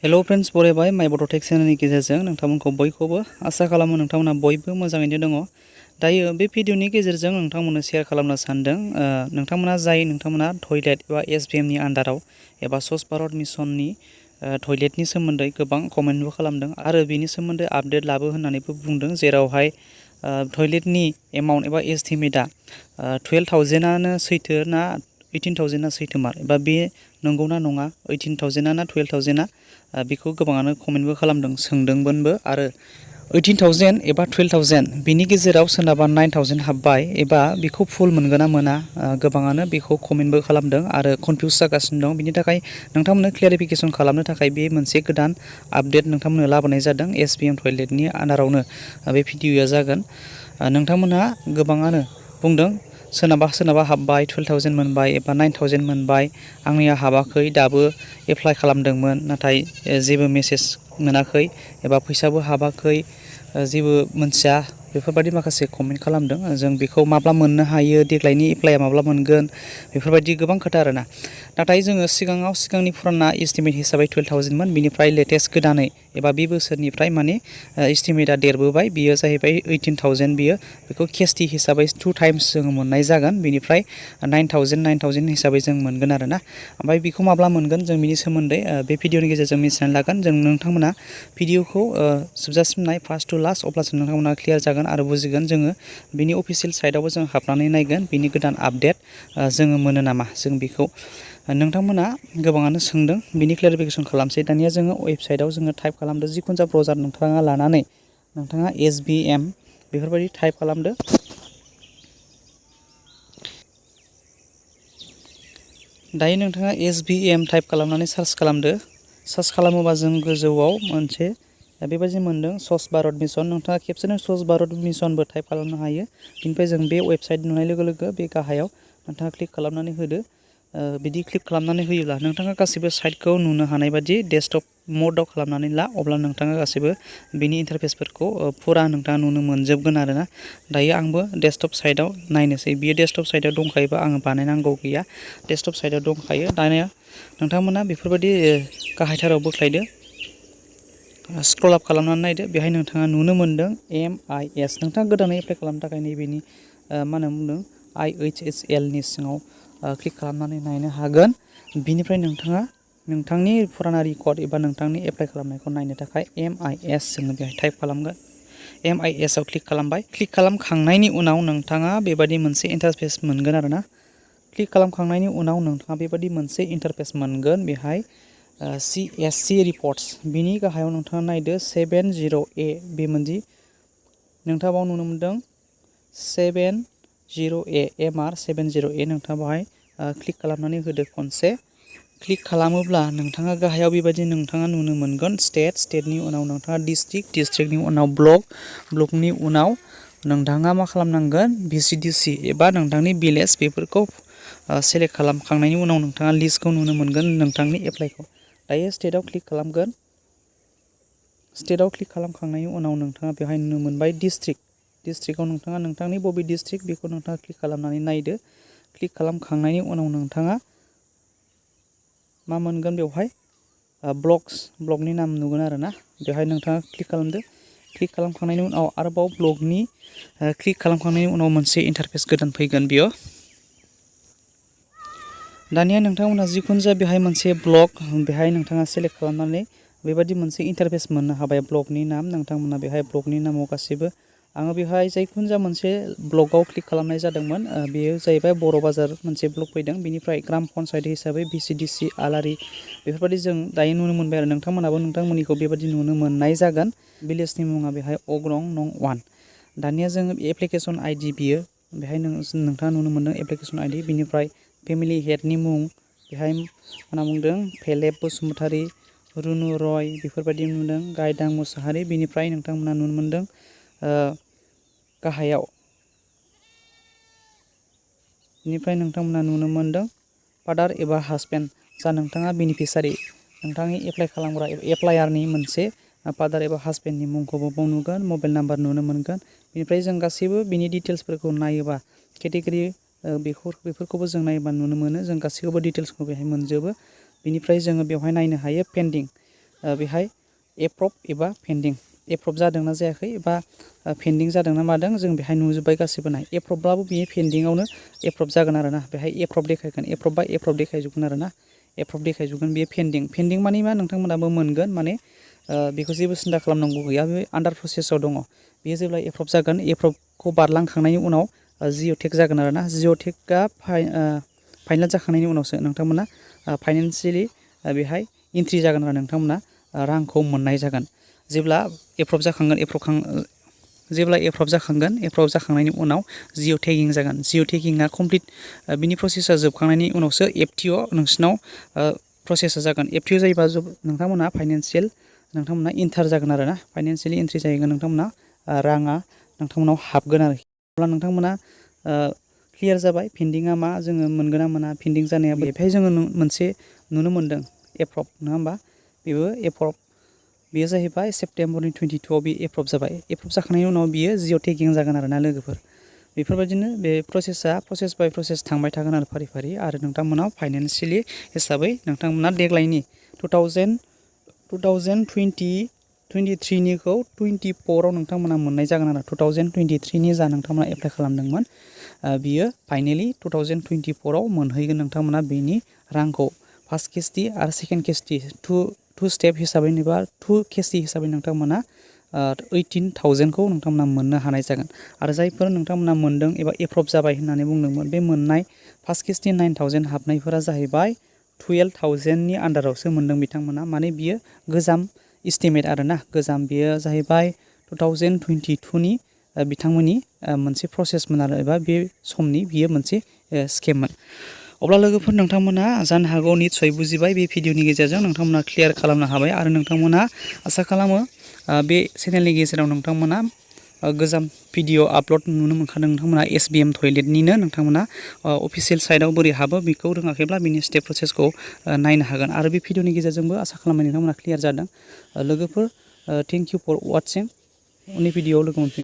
Hello friends बरायबाय माय बोडोटेक्सननि गेजेरजों नोंथांमोनखौ बयखौबो आसा खालामो नोंथांमोना बयबो मोजाङैनो दङ। दायो बे भिडिअनि गेजेरजों नोंथांमोननो शेयार खालामनो सानदों नोंथांमोना टयलेट एबा एसबिएमनि आन्डाराव एबा स्वच्छ भारत मिशननि टयलेटनि सोमोन्दै गोबां कमेन्टबो खालामदों आरो बेनि सोमोन्दै आपडेट लाबो होननानैबो बुंदों, जेरावहाय टयलेटनि एमाउन्ट एबा एस्टिमेटआ 12,000आनो सैथो ना 18,000आ सैथोमार एबा बे नंगौना नङा 18,000आ ना 12,000आ बेखौ गोबाङानो कमेन्टबो खालामदों, सोंदोंमोनबो आरो 18,000 एबा 12,000 बिनि गेजेराव सोरनाबा 9,000 हाबबाय एबा बेखौ फुल मोनगोन ना मोना गोबाङानो बेखौ कमेन्टबो खालामदों आरो कनफिउज जागासिनो दं। बिनि थाखाय नोंथांमोननो क्लियारिफिकेसन खालामनो थाखाय बे मोनसे गोदान आपडेट नोंथांमोननो लाबोनाय जादों। एसबिएम टयलेटनि आन्डारावनो बे भिडिअआ जागोन। नोंथांमोनहा गोबाङानो बुंदों सोरनाबा हाबबाय 12,000 मोनबाय एबा 9,000 मोनबाय, आंनिया हाबाखै दाबो एप्लाइ खालामदोंमोन नाथाय जेबो मेसेज मोनाखै एबा फैसाबो हाबाखै, जेबो मोनथिया, बेफोरबायदि माखासे कमेन्ट खालामदों। जों बेखौ माब्ला मोननो हायो, देग्लायनि एप्लाइआ माब्ला मोनगोन, बेफोरबायदि गोबां खोथा आरोना। नाथाय जोङो सिगांनि फुराना एस्टिमेट हिसाबै 12,000मोन, बिनिफ्राय लेटेस्ट गोदानै एबा बे बोसोरनिफ्राय माने एस्टिमेटआ देरबोबाय, बियो जाहैबाय 18,000। बेखौ केसटि हिसाबै 2 टाइम्स जोङो मोननाय जागोन, बिनिफ्राय 9,000 हिसाबै जों मोनगोन आरोना। ओमफ्राय बेखौ माब्ला मोनगोन जों बिनि सोमोन्दै बे भिडिअनि गेजेरजों मिथिनानै लागोन। जों नोंथांमोना भिडिअखौ जोबजासिम नाय फार्स्ट टु लास्ट, अब्लासो नोंथांमोना क्लियार जागोन आरो बुजिगोन। जोङो बिनि अफिसियेल साइटआवबो जों हाबनानै नायगोन बिनि गोदान आपडेट जोङो मोनो नामा। जों बेखौ नोंथांमोना गोबाङानो सोंदों, बिनि क्लियारिफिकेसन खालामसै। दानिया जोङो वेबसाइटआव जोङो टाइप खालामदो, जिखुनु जा ब्राउजार नोंथाङा लानानै नोंथाङा एसबिएम बेफोरबायदि टाइप खालामदो। दायो नोंथाङा एसबिएम टाइप खालामनानै सार्च खालामदो। सार्च खालामोबा जों गोजौआव मोनसे बेबायदि मोनदों, स्वच्छ भारत मिशन। नोंथाङा खेबसेनो स्वच्छ भारत मिशनबो टाइप खालामनो हायो। बिनिफ्राय जों बे वेबसाइट नुनाय लोगो लोगो बे गाहायाव नोंथाङा क्लिक खालामनानै होदो। बिदि क्लिक खालामनानै होयोब्ला नोंथाङा गासैबो साइटखौ नुनो हानाय बादि डेस्कटप मडआव खालामनानै ला, अब्ला नोंथाङा गासैबो बिनि इन्टारफेसफोरखौ फुरा नोंथाङा नुनो मोनजोबगोन आरोना। दायो आंबो डेस्कटप साइटआव नायनोसै, बियो डेस्कटप साइटआव दंखायोबा आङो बानायनांगौ गैया, डेस्कटप साइटआव दंखायो। दानिया नोंथांमोना बेफोरबायदि गाहायथाराव बोख्लायदो, स्क्रल आप खालामनानै नायदो, बेहाय नोंथाङा नुनो मोनदों MIS। नोंथाङा गोदानै एप्लाइ खालामनो थाखाय नैबेनि मा होनना बुंदों IHSLनि सिङाव क्लिक खालामनानै नायनो हागोन। बिनिफ्राय नोंथाङा नोंथांनि फुराना रेकर्ड एबा नोंथांनि एप्लाइ खालामनायखौ नायनो थाखाय MIS जोङो बेहाय टाइप खालामगोन। MIS आव क्लिक खालामबाय। क्लिक खालामखांनायनि उनाव नोंथाङा बेबायदि मोनसे इन्टारफेस मोनगोन आरोना। क्लिक खालामखांनायनि उनाव नोंथाङा बेबायदि मोनसे इन्टारफेस मोनगोन, बेहाय CSC रिपर्ट्स, बिनि गाहायाव नोंथाङा नायदो 70A, बे मोनदि नोंथाङा बाव नुनो मोनदों 70A MR 70A। नोंथाङा बाहाय क्लिक खालामनानै होदो खनसे। क्लिक खालामोब्ला नोंथाङा गाहायाव बेबायदि नोंथाङा नुनो मोनगोन स्टेटनि उनाव नोंथाङा डिस्ट्रिक्टनि उनाव ब्लकनि उनाव नोंथाङा मा खालामनांगोन VCDC एबा नोंथांनि भिलेज, बेफोरखौ सेलेक्ट खालामखांनायनि उनाव नोंथाङा लिस्टखौ नुनो मोनगोन नोंथांनि एप्लाइखौ। दायो स्टेटआव क्लिक खालामगोन। स्टेटआव क्लिक खालामखांनायनि उनाव नोंथाङा बेहाय नुनो मोनबाय डिस्ट्रिक्टआव नोंथाङा नोंथांनि बबे डिस्ट्रिक्ट बेखौ नोंथाङा क्लिक खालामनानै नायदो। क्लिक खालामखांनायनि उनाव नोंथाङा मा मोनगोन, बेवहाय ब्लकनि नाम नुगोन आरोना। बेवहाय नोंथाङा क्लिक खालामदो। क्लिक खालामखांनायनि उनाव आरोबाव ब्लकनि क्लिक खालामखांनायनि उनाव मोनसे इन्टारफेस गोदान फैगोन बियो। दानिया नोंथांमोनहा जिखुनु जा बेहाय मोनसे ब्लक, बेहाय नोंथाङा सेलेक्ट खालामनानै बेबायदि मोनसे इन्टारफेस मोननो हाबाय। ब्लकनि नाम नोंथांमोना बेहाय ब्लकनि नामाव गासैबो, आङो बेहाय जायखुनु जा मोनसे ब्लकआव क्लिक खालामनाय जादोंमोन, बेयो जाहैबाय बर' बाजार मोनसे ब्लक फैदों। बिनिफ्राय ग्राम पन्सायत हिसाबै VCDC आलारि, बेफोरबायदि जों दायो नुनो मोनबाय आरो नोंथांमोनाबो नोंथांमोननिखौ बेबायदि नुनो मोननाय जागोन। भिलेजनि मुङा बेहाय अग्रं नं 1। दानिया जोङो एप्लिकेसन ID, बियो बेहाय नोंथाङा नुनो मोनदों एप्लिकेसन ID। बिनिफ्राय फेमिलि हेडनि मुं, बेहाय मा होनना बुंदों फेलेब बसुमतारी, रुनु रय, बेफोरबायदि नुदों गायदां मुसाहारि। बिनिफ्राय नोंथांमोना नुनो मोनदों गाहायाव, बेनिफ्राय नोंथांमोना नुनो मोनदों फादार एबा हासबेन्ड, जा नोंथाङा बेनिफिसारि, नोंथांनि एप्लाइ खालामग्रा एप्लायारनि मोनसे फादार एबा हासबेन्डनि मुंखौबो बाव नुगोन, मबाइल नाम्बार नुनो मोनगोन। बेनिफ्राय जों गासैबो बिनि डिटेल्सफोरखौ नायोबा केटेगरि बेफोरखौबो जों नायोबा नुनो मोनो, जों गासैखौबो डिटेल्सखौ बेहाय मोनजोबो। बिनिफ्राय जोङो बेवहाय नायनो हायो पेन्डिं। बेहाय एप्रब एबा पेन्डिं एप्रब जादोंना जायाखै एबा पेन्डिं जादोंना मादों जों बेहाय नुजोब्बाय गासिबो नाय एप्रबब्लाबो बेयो पेन्डिंआवनो एप्रब जागोन आरोना बेहाय एप्रब देखायगोन एप्रब बा एप्रब देखायजोबगोन आरोना एप्रब देखायजोबगोन बेयो पेन्डिं माने मा नोंथांमोनाबो मोनगोन माने बेखौ जेबो सिन्था खालामनांगौ गैया बे आन्डार प्रसेसआव दङ बेयो जेब्ला एप्रब जागोन एप्रबखौ बारलांखांनायनि उनाव जिअ'टेक जागोन आरोना जिअ'टेकआ फाइनाल जाखांनायनि उनावसो नोंथांमोना फाइनान्सियेलि बेहाय एन्ट्रि जागोन आरो नोंथांमोना रांखौ मोननाय जागोन जेब्ला एप्रब जाखांगोन एप्रब जाखांनायनि उनाव जिअ'टेगिं जागोन जिअ'टेगिंआ कमप्लिट बिनि प्रसेसा जोबखांनायनि उनावसो एफटिअ नोंसिनाव प्रसेसा जागोन एफटिअ जायोबा नोंथांमोना नोंथांमोना इन्टार जागोन आरोना फाइनान्सियेलि एन्ट्रि जाहैगोन नोंथांमोना राङा नोंथांमोनाव हाबगोन आरोखि अब्ला नोंथांमोना क्लियार जाबाय पेन्डिंआ मा जोङो मोनगोन ना मोना पेन्डिं जानाया बेहाय जोङो मोनसे नुनो मोन्दों एप्रब नङा होमबा बेबो एप्रब बेयो जाहैबाय सेप्तेम्बरनि 22आव बे एप्रब जाबाय एप्रब जाखांनायनि उनाव बियो जिअ'टेगिं जागोन आरोना लोगोफोर बेफोरबायदिनो बे प्रसेस बाय प्रसेस थांबाय थागोन आरो फारि आरो नोंथांमोनाव फाइनान्सियेलि हिसाबै नोंथांमोना देग्लायनि 2023निखौ 24आव नोंथांमोना मोननाय जागोन आरो 2023नि जा नोंथांमोना एप्लाइ खालामदोंमोन बियो फाइनेलि 2024आव मोनहैगोन नोंथांमोना बेनि रांखौ फार्स्ट किस्ति आरो सेकेन्ड किस्ति टु स्टेप हिसाबै एबा 2 किस्ति हिसाबै नोंथांमोना 18,000खौ नोंथांमोना मोननो हानाय जागोन आरो जायफोर नोंथांमोना मोनदों एबा एप्रब जाबाय होननानै बुंदोंमोन बे मोननाय फार्स्ट किस्ति 9,000 हाबनायफोरा जाहैबाय 12,000नि आन्डारावसो मोनदों बिथांमोना माने बियो गोजाम इस्टिमेट आरोना गोजाम बियो जाहैबाय 2022नि बिथांमोननि मोनसे प्रसेसमोन आरो एबा बे समनि बियो मोनसे स्केममोन अब्ला लोगोफोर नोंथांमोना जानो हागौ निस्सय बुजिबाय बे भिडिअनि गेजेरजों नोंथांमोना क्लियार खालामनो हाबाय आरो नोंथांमोना आसा खालामो बे चेनेलनि गेजेराव नोंथांमोना गोजाम भिडिअ आपल'ड नुनो मोनखादों नोंथांमोना SBM टयलेटनिनो नोंथांमोना अफिसियेल साइटआव बोरै हाबो बेखौ रोङाखैब्ला बिनि स्टेप प्रसेसखौ नायनो हागोन आरो बे भिडिअनि गेजेरजोंबो आसा खालामो नोंथांमोना क्लियार जादों लोगोफोर थेंक इउ फर वाचिं उननि भिडिअआव लोगो मोनफिनगोन